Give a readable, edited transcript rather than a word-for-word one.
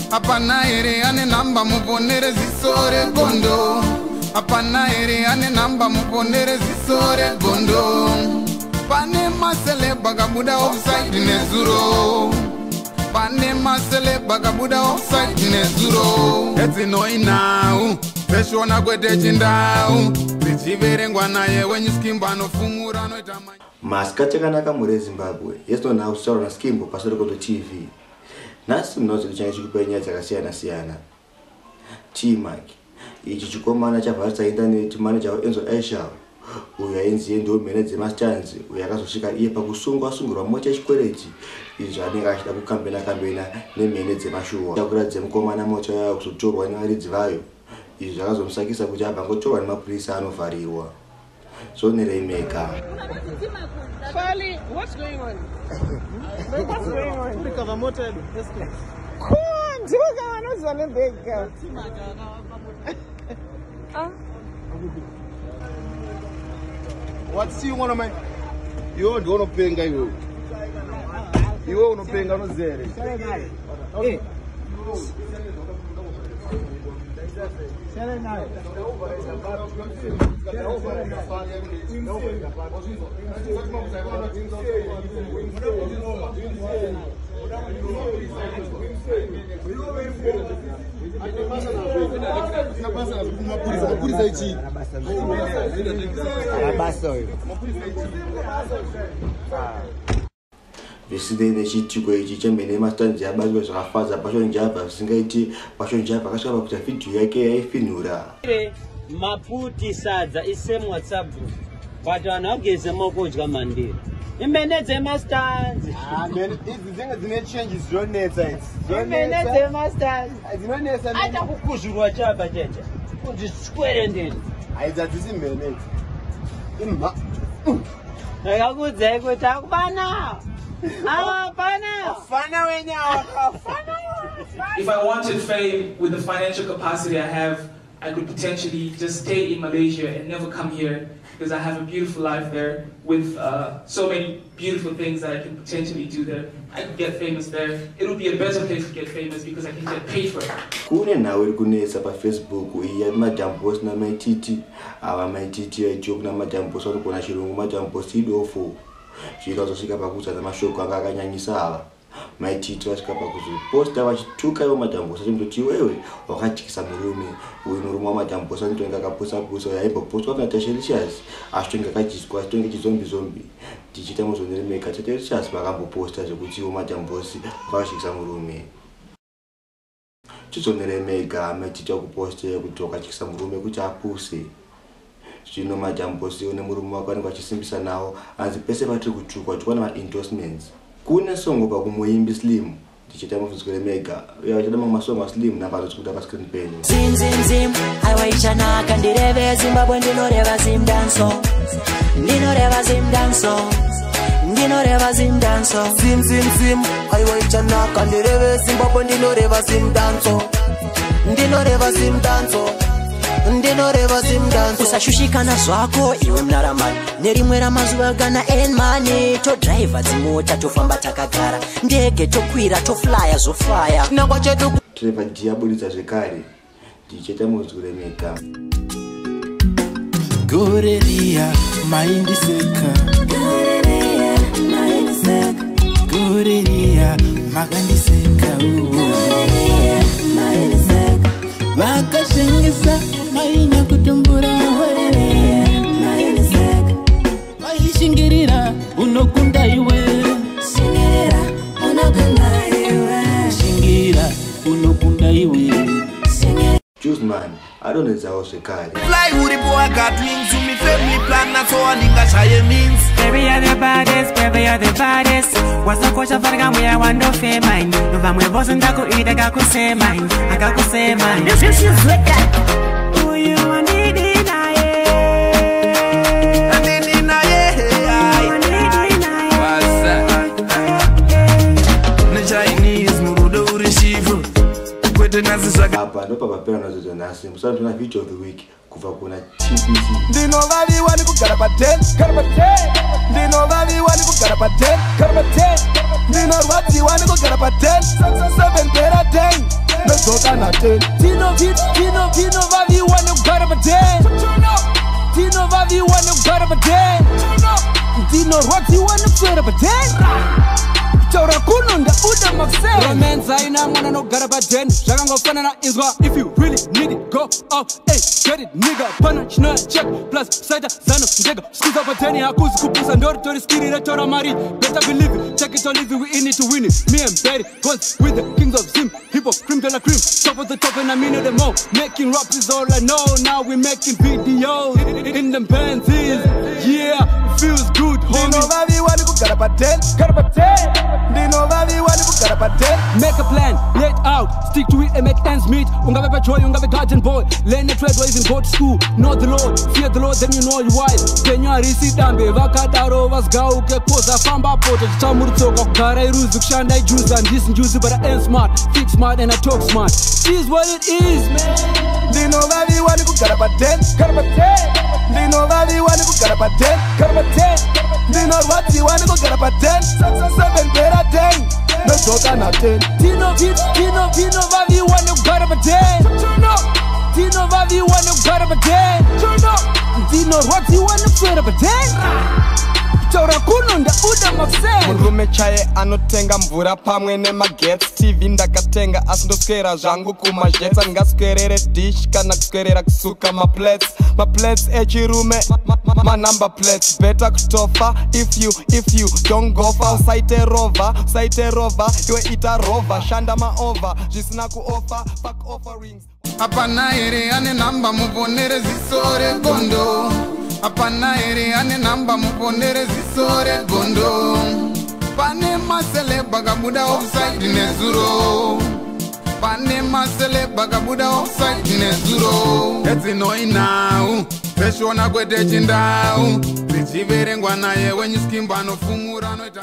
Hapana here ane namba muponere ziso regondo. Hapana here ane namba muponere ziso regondo. Pane maceleb akabuda offside nezuro. Pane maceleb akabuda offside nezuro. Edzinoinau dzeshona kwete chindau dzichiverengwa naye wenyu Skimbo anofumura anoita masikati akanaka mhuri yeZimbabwe. Yesinonawo kutaura naSkimbo paSorekoto TV. Nhasi munozi tichange chikupai nyaya dzakasiyana siyana. T-Mac ichi chikomana chavharisa indaneti manager waEnzo Aisha uyo ainzi iye ndiwo mhene dzemastands uyo akazosvika iye pakusungwa asungirwa mota yechikwereti izvo anenge achida kukambena kambena nemhene dzemashuwa. Chakuratidza mukomana mota yayo kuzotorwa nevaridzi vayo izvi zvakazomusakisa kuti abva angotorwa nemapurisa anovharirwa. Zvonerei mega. Charlie, what's going on? What's going on? Recover mota yedu. Cool, ndivo vanoziva nebhega. Ah. What's you mwana mai? Iwe ndiwe unopenga iwe. Iwe unopenga unoziva here? Eh. Zvisinei nechiitiko ichi chemhene yemastanzi yabatwa zvakafadza Passion Java zvisingaiti. Passion Java akasvika pakuita vhidhiyo yake yaifinhura. Maputi sadza isame WhatsApp group but vanhu vageze maoko kudya mandiri. Imene dzemastanzi. Idzi dzinenge dzine change dzinonetsa idzi. Imene dzemastanzi. Dzinonetsa. Aita kukuzvurwa chapa cheche. Kunzi square ndini. Haidzi hadzisi mhene idzi. Imha. Ndakakuudzai kuti akubana. Hapana. Fana wenyawa. Fana. If I wanted fame with the financial capacity I have, I could potentially just stay in Malaysia and never come here because I have a beautiful life there with so many beautiful things that I can potentially do there. I could get famous there. It would be a better place to get famous because I can get paid for it. Kune nhau iri kunetsa paFacebook iyi yaMadam Boss naMaititi. Ava Maititi vaitiwo kuna Madam Boss vanogona chirungu, Madam Boss idofo. Zviro zvasvika pakuudza mashoko anga akanyanyisa ava. Maititi vasvika pakuzoposta vachituka ivo Madam Boss vachimutoti iwewe wakatyisa murume. Uyu murume waMadam Boss anotonge akapusa pusa uyo aimbopostwa kuna Tashelicious achitonge akadyiswa achitonge chizombi zombi. Tichiita muzvoneremeka Tashelicious vakamboposta zvekuti ivo Madam Boss vakatyisa murume. Chizoneremega Maititi vakuposta kuti wakatyisa murume kuti apuse. Zvino Madam Boss nemurume wake vanenge vachisimbisa nawo hanzi pese patiri kutukwa tikuwana maendorsements. Kune songo pakumuimbi Slim tichiita mubvunzo remega uye vachida mamwe masongo aSlim namba anotsikuda pascreen penyu. Zim zim zim aiwa ichanaka ndireve Zimbabwe ndinoreva Zim danso. Ndinoreva Zim danso. Ndinoreva Zim danso. Zim zim zim aiwa ichanaka ndireve Zimbabwe ndinoreva Zim danso. Ndinoreva Zim danso. Ndinoreva Zim danso. Usashushikana zvako iwe munaramani nerimwe ramazuva gana earn money. Todriver dzimota tofamba takagara ndege tokwira toflya zvofaya. Chinangwa chedu Trevor D aburitsa zvekare tichiita mubvunzo remega. Gore riya maindiseka. Gore riya makandiseka. Vakashengesa maina kutumbura. Vaishingirira unokunda iwe. Shingira unokunda iwe. Juiceman adonhedzawo zvekare. Fly uripo I got wings to me family plan that's all ndingashaye means. Baby you're the baddest, baby you're the baddest. Wasakosha farga muya wandofe mine. Vamwe vose ndakuida kakusema akakusema. This is wicked. Uyu wandidi naye. Andidi naye. Wandidi naye. What's that? Ne Chinese murudo uri shifu. Kwete nasi zvaka. Apa ndopapapera nazodzo nhasi. Musatona video of the week kubva kuna TPT. Ndinovaviwa nekugara pa 10, gara pa 10. Ndinovaviwa nekugara pa 10, gara pa 10. Ndinorwadziwa nekugara pa 10, 7 pera 10. Ndodzoka na10. Tinovaviwa nekugara paden. Tinovaviwa nekugara paden. Ndinorwadziwa nekuswera paden. Taura kuno ndabuda makuseni. Romance haina mwana anogara paden. Zvakangofanana inzwa. If you really need it, go out, hey, get it, nigga. Pana chinoya check plus saita zano ndega. Skuza padeni hakuzi kupusa ndoritori skiri retora mari. Better believe it, check it or leave it, we in it to win it. Me and Betty goes with the kings of Zim. Hip hop, cream de la cream, top of the top and I'm in them all. Making raps is all I know. Now we making videos in them panties. Yeah, it feels good, homie. Ndinovaviwa nekugara paden. Gara paden. Ndinovaviwa nekugara paden. Make a plan, lay it out, stick to it and make ends meet. Ungave pajoy, ungave garden boy. Learn a trade or even go to school. Know the Lord, fear the Lord, then you know you wise. Penyu harisi dambe, vakadaro vasgauke koza famba poto chichamurutsoka kugara iruzi kushanda ijuzi. Handisi njuzi but I am smart, think smart and I talk smart. Is what it is, man. Ndinovaviwa nekugara paden. Gara paden. Ndinovaviwa nekugara paden. Gara paden. Ndinorwadziwa nekugara paden. 7 bera 10. Ndodzoka na10. Tinovaviwa nekugara paden. Tinovaviwa nekugara paden. Ndinorwadziwa nekuswera paden. Taura kuno ndabuda makuseni. Murume chaye anotenga mvura pamwe nemagetsi. TV ndakatenga asi ndoswera zvangu kumazhets. Andingaswerere dish kana kuswerera kusuka maplates. Maplates echirume manumber plates. Better kutofa if you don't go far. Usaite rova, usaite rova, iwe ita rova. Shanda maova zvisina kuofa, fuck offerings. Hapana here ane namba muponere ziso regondo. Hapana here ane namba muponere ziso regondo. Pane maceleb akabuda offside nezuro. Pane maceleb akabuda offside nezuro. Edzinoinhau dzeshona kwete chindau. Dzichiverengwa naye wenyu Skimbo anofumura anoita.